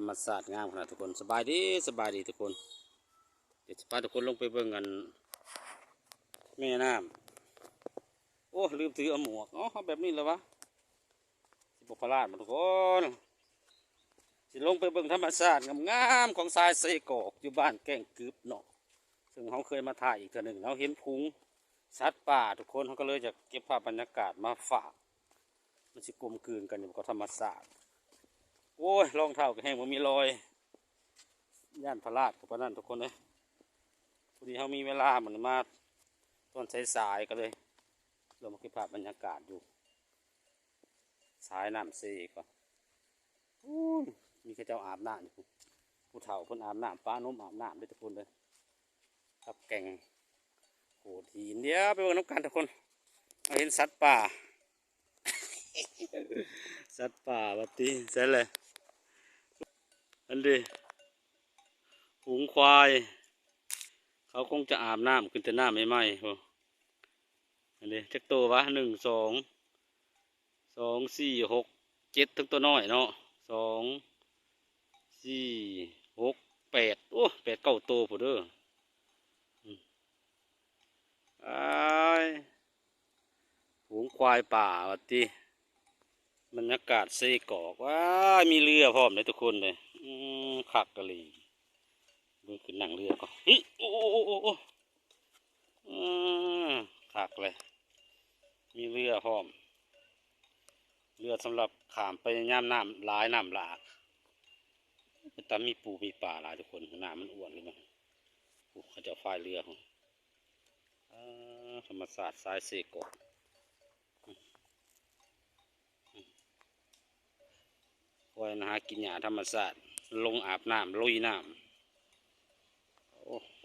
ธรรมชาติงามขนาดทุกคน สบายดี สบายดีทุกคน เดี๋ยวจะพาทุกคนลงไปเบิ่งอันแม่น้ำ โอ้ ลืมถือเอาหมวก เอ้า เอาแบบนี้เลยวะ สิบ่พลาดมาทุกคน สิลงไปเบิ่งธรรมชาติงามๆของสายเซกอก อยู่บ้านแก้งกึบเนาะ ซึ่งเราเคยมาถ่ายอีกเทื่อหนึ่ง เราเห็นฝูงสัตว์ป่าทุกคน เราก็เลยอยากเก็บภาพบรรยากาศมาฝาก มันสิกลมกลืนกันอยู่กับธรรมชาติ โอ้ย รองเท้าก็แฮงบ่มีรอย ย่านพลาดก็ปานนั้นทุกคนเอ้ย พอดีเรามีเวลามื้อนี้มาตอนสายๆ ก็เลยลงมาเก็บภาพบรรยากาศอยู่ สายน้ำเซกอก พู้น มีเขาเจ้าอาบน้ำอยู่ ผู้เฒ่าเพิ่นอาบน้ำ ปะนมอาบน้ำเด้อทุกคนเด้อ กับแก่งโขดหิน เดี๋ยวไปเบิ่งนำกันทุกคน มาเห็นสัตว์ป่า สัตว์ป่าว่าติ ใช่เลย อันนี้ ฝูงควาย เขาคงจะอาบน้ำ ขึ้นแต่น้ำใหม่ๆ พุ้น อันนี้ จักโตวะ หนึ่ง สอง สอง สี่ หก เจ็ด ทั้งตัวน้อยเนาะ สอง สี่ หก แปด โอ้ แปด เก้า โตพุ้นเด้อ อืม อ้าย ฝูงควายป่าว่าติ บรรยากาศเซกอก ว้าย มีเรือพร้อมเด้ทุกคนเด้ อืม คักอีหลี เบิ่งขึ้นนั่งเรือก่อน อิ โอ้ โอ้ อืม คักเลย มีเรือพร้อม เรือสำหรับข้ามไปยามน้ำหลายน้ำหลาก เป็นตามีปูมีปลาหลายทุกคน น้ำมันอ้วนเลยนะ โอ้ เขาเจ้าพายเรือพุ้น เอ่อ ธรรมชาติสายเซกอก ควายนะหากินหญ้าธรรมชาติ ลงอาบน้ำ ลุยน้ำ โอ้โห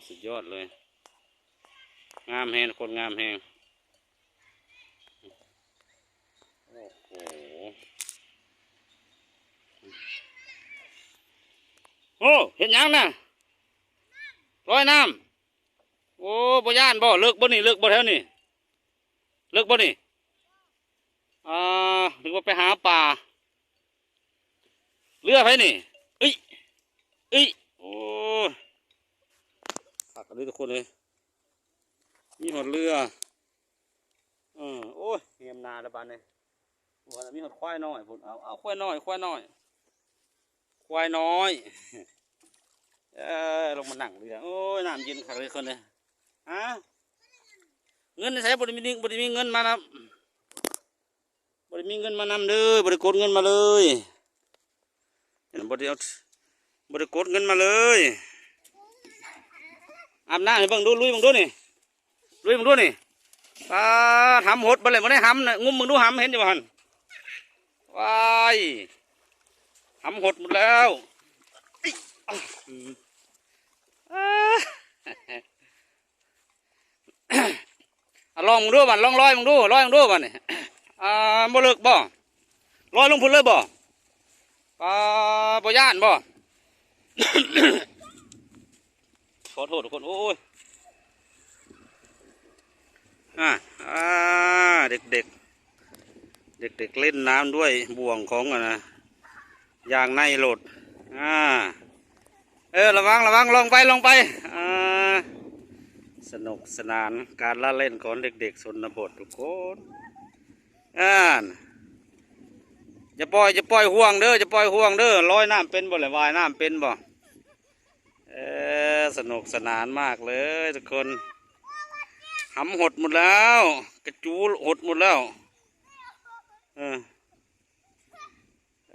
สุดยอดเลย งามแฮง คนงามแฮง โอ้โห โอ้ เฮ็ดหยังน่ะ ลอยน้ำ โอ้ บ่ย้านบ่ เลิกบ่นี่ เลิกบ่แถวนี้ เลิกบ่นี่ อ่า นึกว่าไปหาปลา เรือไผนี่ อิ อิ โอ้ คักอีหลีทุกคนเอ้ย มีฮอดเรือ เออ โอ้ย เฮมนาแล้วบาดนี้ โอ้ย มีฮอดควายน้อยพุ้น เอา เอา ควายน้อย ควายน้อย ควายน้อย เอ้ย ลงมานั่งเรือ โอ้ย น้ำเย็นคักเลยคนเด้อ ฮะ เงินอยู่ไส บ่ได้มี บ่ได้มีเงินมานำ บ่ได้มีเงินมานำเด้อ บ่ได้กดเงินมาเลย บ่ได้เอา บ่ได้กดเงินมาเลย อาบน้ำให้เบิ่งดู ลุยเบิ่งดูนี่ ลุยเบิ่งดูนี่ ป๊าด หำหดบ่เลย บ่ได้หำนะ งุ้มเบิ่งดู หำเห็นอยู่บ่หั่น ว้าย หำหดหมดแล้ว อิ๊ะ อ้า อ่ะ ลองมึงดูบัด ลองลอยมึงดู ลอยมึงดูบัดนี่ อ่า บ่เลิกบ่ ลอยลงพุ้นเลยบ่ อ่า บ่ย้านบ่ ขอโทษทุกคน โอ้ย อ่า อ่า เด็กๆ เด็กๆ เล่นน้ำด้วยบ่วงของอะนะ อย่างในโลด อ่า เออ ระวัง ระวัง ลองไป ลองไป อ่า สนุกสนาน การละเล่นของเด็กๆ ชนบททุกคน อ่า อย่าปล่อย อย่าปล่อยห่วงเด้อ อย่าปล่อยห่วงเด้อ ลอยน้ำเป็นบ่ หรือว่ายน้ำเป็นบ่ เออ สนุกสนานมากเลยทุกคน หำหดหมดแล้ว กระจูหดหมดแล้ว เออ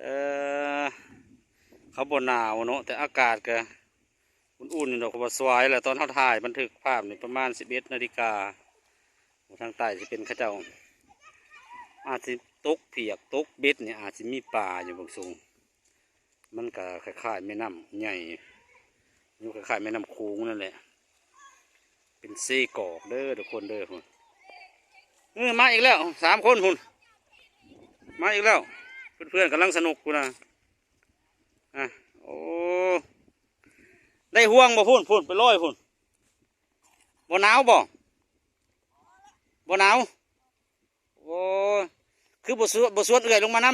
เออ เขาบ่หนาวเนาะ แต่อากาศก็อุ่นๆ อยู่ดอก เพราะว่าสวยแหละ ตอนเฮาถ่ายบันทึกภาพนี่ประมาณสิบเอ็ดนาฬิกา ทางใต้สิเป็นเขาเจ้า อาจสิตกเผียก ตกเบ็ดนี่ อาจสิมีปลาอยู่บางส่วน มันก็คล้ายๆ แม่น้ำใหญ่ อยู่คล้ายๆ แม่น้ำโขงนั่นแหละ เป็นเซกอกเด้อทุกคนเด้อ พุ้น เออ มาอีกแล้ว สามคนพุ้น มาอีกแล้ว เพื่อนๆ กำลังสนุกพุ้นนะ อ่ะ โอ้ ได้ห่วงบ่พุ้น พุ้น ไปลอยพุ้น บ่หนาวบ่ บ่หนาว โอ้ คือบ่ชวน บ่ชวนเอื้อยลงมาน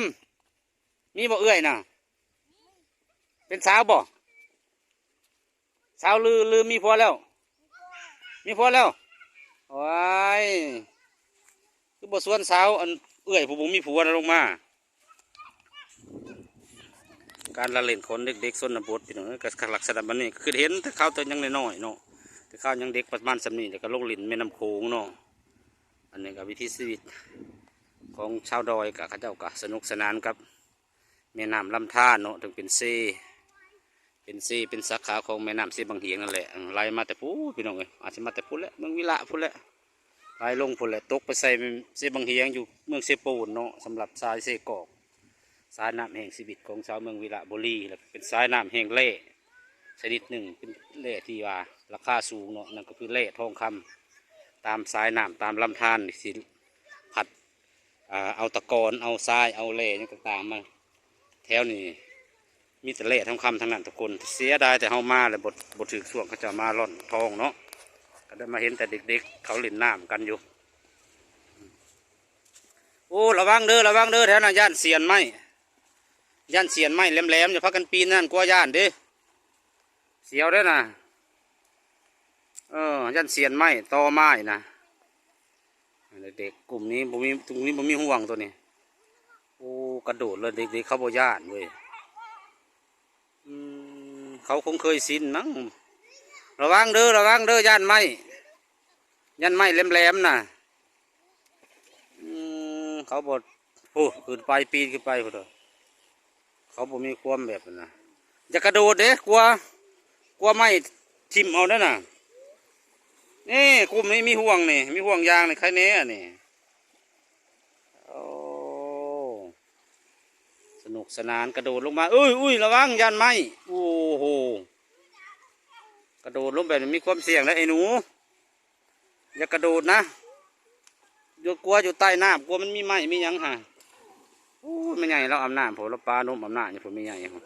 ำ มีบ่เอื้อยน่ะ ປັນສາວບໍ່? ສາວຫຼື ຫຼືມີຜົວແລ້ວ? ມີຜົວແລ້ວ? ໂອ້ຍ ຄືບໍ່ຊວນສາວ ອັນເອື້ອຍຜູ້ບໍ່ມີຜົວນະລົງມາ. ການລະເລ່ນຂອງເດັກໆຊົນນະບົດ ພີ່ນ້ອງເອີຍ ກໍລັກສະນະແບບນີ້ ຄືເຫັນແຕ່ຄາວແຕ່ຍັງນ້ອຍໆເນາະ ແຕ່ຄາວຍັງເດັກປະມານສ່ຳນີ້ ແລ້ວກໍລົງຫຼິ້ນແມ່ນ້ຳໂຂງເນາະ. ອັນນີ້ກໍວິຖີຊີວິດຂອງຊາວດອຍ ກໍເຂົາເຈົ້າກໍສະໜຸກສະໜານກັບ ແມ່ນ້ຳລຳທານເນາະ ເຖິງເປັນເຊ ເປັນເຊ ເປັນສາຂາຂອງແມ່ນ້ຳເຊບັງຫຽງນັ້ນແຫຼະ ເອີ ໄຫຼມາແຕ່ພຸ້ນ ພີ່ນ້ອງເອີຍ ອາດຊິມາແຕ່ພຸ້ນແຫຼະ ເມືອງວິລະພຸ້ນແຫຼະ ໄຫຼລົງພຸ້ນແຫຼະ ຕົກໄປໃສ່ເຊບັງຫຽງຢູ່ເມືອງເຊໂປນເນາະ. ສຳລັບສາຍເຊກອກ ສາຍນ້ຳແຫ່ງຊີວິດຂອງຊາວເມືອງວິລະບູລີ ແລ້ວກໍເປັນສາຍນ້ຳແຫ່ງແຮ່ຊະນິດໜຶ່ງ ເປັນແຮ່ທີ່ວ່າລາຄາສູງເນາະ ນັ້ນກໍຄືແຮ່ທອງຄຳ ຕາມສາຍນ້ຳ ຕາມລຳທານທີ່ພັດ ອ່າ ເອົາຕະກອນ ເອົາຊາຍ ເອົາແຮ່ຫຍັງຕ່າງໆມາ ແຖວນີ້ມີແຕ່ແຮ່ທອງຄຳທັງນັ້ນທຸກຄົນ. ເສຍດາຍແຕ່ເຮົາມາແລ້ວບໍ່ ບໍ່ຖືກຊ່ວງເຂົາເຈົ້າມາລ່ອນທອງເນາະ ກໍໄດ້ມາເຫັນແຕ່ເດັກໆເຂົາຫຼິ້ນນ້ຳກັນຢູ່. ໂອ້ ລະວັງເດີ ລະວັງເດີ ແຖວນັ້ນຢ້ານສຽນໄມ້ ຢ້ານສຽນໄມ້ແຫຼມໆ ຢ່າພາກັນປີນນັ້ນ ກົວຢ້ານເດ້ ສຽວເດ້ນະ. ເອີ ຢ້ານສຽນໄມ້ ຕໍໄມ້ນະ. ເດັກໆກຸ່ມນີ້ບໍ່ມີ ກຸ່ມນີ້ບໍ່ມີຫ່ວງໂຕນີ້. ໂອ້ ກະໂດດເລີຍ ເດັກໆເຂົາບໍ່ຢ້ານເວີຍ. ອືມ ເຂົາຄົງເຄີຍຊິນມັ້ງ. ລະວັງເດີ ລະວັງເດີ ຢ້ານໄມ້ ຢ້ານໄມ້ແຫຼມໆນະ. ອືມ ເຂົາບໍ່ ໂອ້ ຂຶ້ນໄປ ປີນຂຶ້ນໄປພຸ້ນເດີ. ເຂົາບໍ່ມີຄວາມແບບນັ້ນນະ ຢ່າກະໂດດເດ້ ກົວ ກົວໄມ້ຖິ້ມເອົາເດ້ນະ. ນີ້ ກຸ່ມນີ້ມີຫ່ວງນີ້ ມີຫ່ວງຢາງນີ້ ໃຄແນ່ອັນນີ້. ໂອ້ ສະໜຸກສະໜານ ກະໂດດລົງມາ ເອີຍ ອຸ້ຍ ລະວັງ ຢ້ານໄມ້. ໂອ້ໂຫ ກະໂດດລົງແບບນີ້ມີຄວາມສ່ຽງເດ້ໄອ້ໜູ. ຢ່າກະໂດດນະ ຢູ່ ກົວຢູ່ໃຕ້ນ້ຳ ກົວມັນມີໄມ້ມີຫຍັງຫາ. ໂອ້ຍ ແມ່ໃຫຍ່ລາວອຳນາດພຸ້ນ ລາວປານົມອຳນາດຢູ່ພຸ້ນ ແມ່ໃຫຍ່ພຸ້ນ.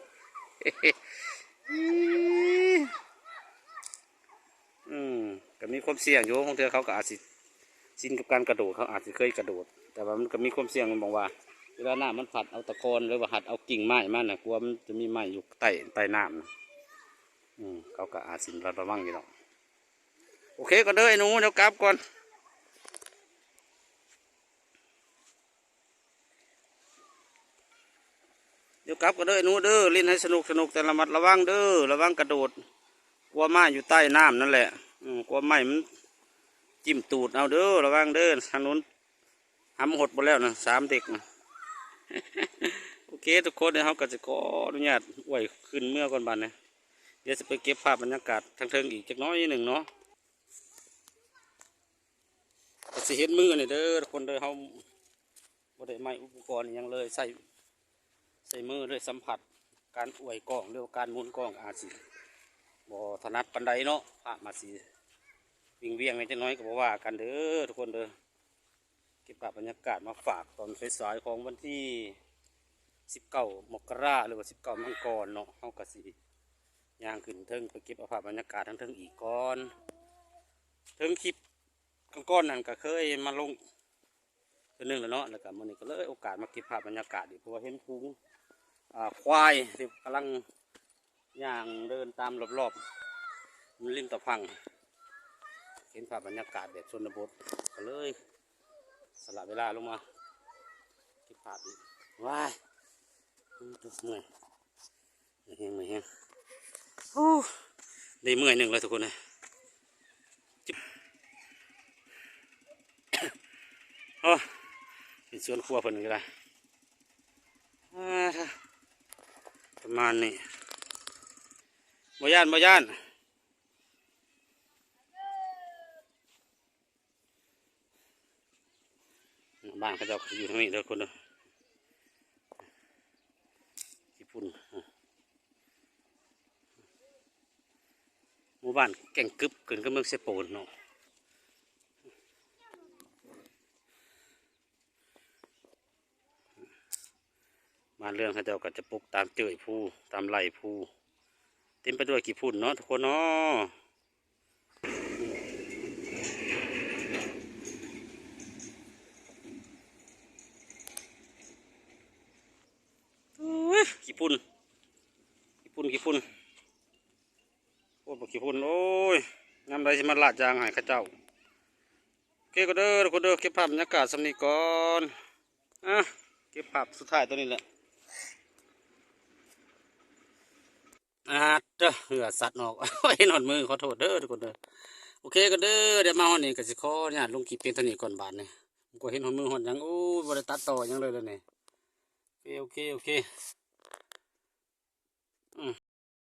ອືມ ກໍມີຄວາມສ່ຽງຢູ່ ບາງເທື່ອເຂົາກໍອາດຊິຊິນກັບການກະໂດດ ເຂົາອາດຊິເຄີຍກະໂດດ ແຕ່ວ່າມັນກໍມີຄວາມສ່ຽງ ໝອງວ່າເວລານ້ຳມັນພັດເອົາຕະກອນ ຫຼືວ່າພັດເອົາກິ່ງໄມ້ມານະ ກົວມັນຈະມີໄມ້ຢູ່ໃຕ້ ໃຕ້ນ້ຳນະ. ອືມ ເຂົາກໍອາດຊິລະວັງຢູ່ດອກ. ໂອເຄກ່ອນເດີໄອ້ໜູ ດຽວກັບກ່ອນ ດຽວກັບກ່ອນເດີໄອ້ໜູເດີ. ຫຼິ້ນໃຫ້ສະໜຸກ ສະໜຸກ ແຕ່ລະມັດລະວັງເດີ ລະວັງກະໂດດ ກົວໄມ້ຢູ່ໃຕ້ນ້ຳນັ້ນແຫຼະ. ອືມ ກົວໄມ້ມັນຈິ້ມຕູດເອົາເດີ ລະວັງເດີ. ທາງໂນ້ນ ຫຳຫົດບໍ່ແລ້ວນະ ສາມເດັກນະ. ໂອເຄທຸກຄົນ ດຽວເຮົາກໍຈະຂໍອະນຸຍາດອວຍຂຶ້ນເມືອກ່ອນບາດນີ້. ດຽວຊິໄປເກັບພາບບັນຍາກາດທາງເທິງອີກຈັກໜ້ອຍໜຶ່ງເນາະ. ກໍຊິເຫັນມືນີ້ເດີທຸກຄົນເດີ ເຮົາບໍ່ໄດ້ໃຊ້ອຸປະກອນອີ່ຫຍັງເລີຍ ໃຊ້ ໃຊ້ມືເລີຍ ສຳຜັດການອວຍກ້ອງ ຫຼືວ່າການໝູນກ້ອງ ອາດຊິບໍ່ຖະໜັດປານໃດເນາະ. ພາບອາດຊິວິ່ງວຽງແດ່ຈັກໜ້ອຍ ກໍບໍ່ວ່າກັນເດີທຸກຄົນເດີ. ເກັບພາບບັນຍາກາດມາຝາກຕອນສາຍໆຂອງວັນທີສິບເກົ້າ ມົກກະລາ ຫຼືວ່າສິບເກົ້າມັງກອນເນາະ. ເຮົາກໍຊິຍ່າງຂຶ້ນເທິງໄປເກັບເອົາພາບບັນຍາກາດທາງເທິງອີກກ່ອນ. ເທິງຄລິບກ່ອນໆນັ້ນກໍເຄີຍມາລົງເທື່ອໜຶ່ງແລ້ວເນາະ ແລ້ວກໍມື້ນີ້ກໍເລີຍໂອກາດມາເກັບພາບບັນຍາກາດອີກ ເພາະວ່າເຫັນຝູງ ອ່າ ຄວາຍທີ່ກຳລັງ ຍ່າງເດີນຕາມລອບໆ ມັນລິມຕະພັງ ເຫັນພາບບັນຍາກາດແບບຊົນນະບົດ ກໍເລີຍສະຫຼະເວລາລົງມາເກັບພາບອີກ. ວ້າຍ ເມື່ອຍ ເມື່ອຍແຮງ ເມື່ອຍແຮງ. ໂອ້ ໄດ້ເມື່ອຍໜຶ່ງແລ້ວທຸກຄົນເອີຍ. ໂອ້ ເປັນສວນຄົວເພິ່ນກໍໄດ້ ປະມານນີ້. ບໍ່ຢ້ານ ບໍ່ຢ້ານ ບ້ານເຂົາເຈົ້າກໍຢູ່ທາງນີ້ເດີຄົນເດີ. ຍີ່ປຸ່ນ ໝູ່ບ້ານແກ່ງກຶບ ຂຶ້ນກັບເມືອງເຊໂປນເນາະ. ບ້ານເຮືອນເຂົາເຈົ້າກໍຈະປົກຕາມເຈີ້ຍພູ ຕາມໄລ່ພູ ເຕັມໄປດ້ວຍຂີ້ຝຸ່ນເນາະທຸກຄົນເນາະ. ຂີ້ຝຸ່ນ ຂີ້ຝຸ່ນ ຂີ້ຝຸ່ນ ໂອ້ ບັກຂີ້ຝຸ່ນ ໂອ້ຍ ຍາມໃດຊິມາລາດຢາງໃຫ້ເຂົາເຈົ້າ. ໂອເຄກໍເດີທຸກຄົນເດີ ເກັບພາບບັນຍາກາດສ່ຳນີ້ກ່ອນ. ອ່ະ ເກັບພາບສຸດທ້າຍຕົວນີ້ແຫຼະ. ອາດເດີ ເຫື່ອສັດອອກ ເຫັນຮອດມື ຂໍໂທດເດີທຸກຄົນເດີ. ໂອເຄກໍເດີ ດຽວມາຮອດນີ້ກໍຊິຂໍອະນຸຍາດລົງຄລິບພຽງເທົ່ານີ້ກ່ອນບາດນີ້. ບໍ່ເຫັນຮອດມືຮອດຫຍັງ ໂອ້ຍ ບໍ່ໄດ້ຕັດຕໍ່ຫຍັງເລີຍແລ້ວນີ້. ໂອເຄ ໂອເຄ ໂອເຄ.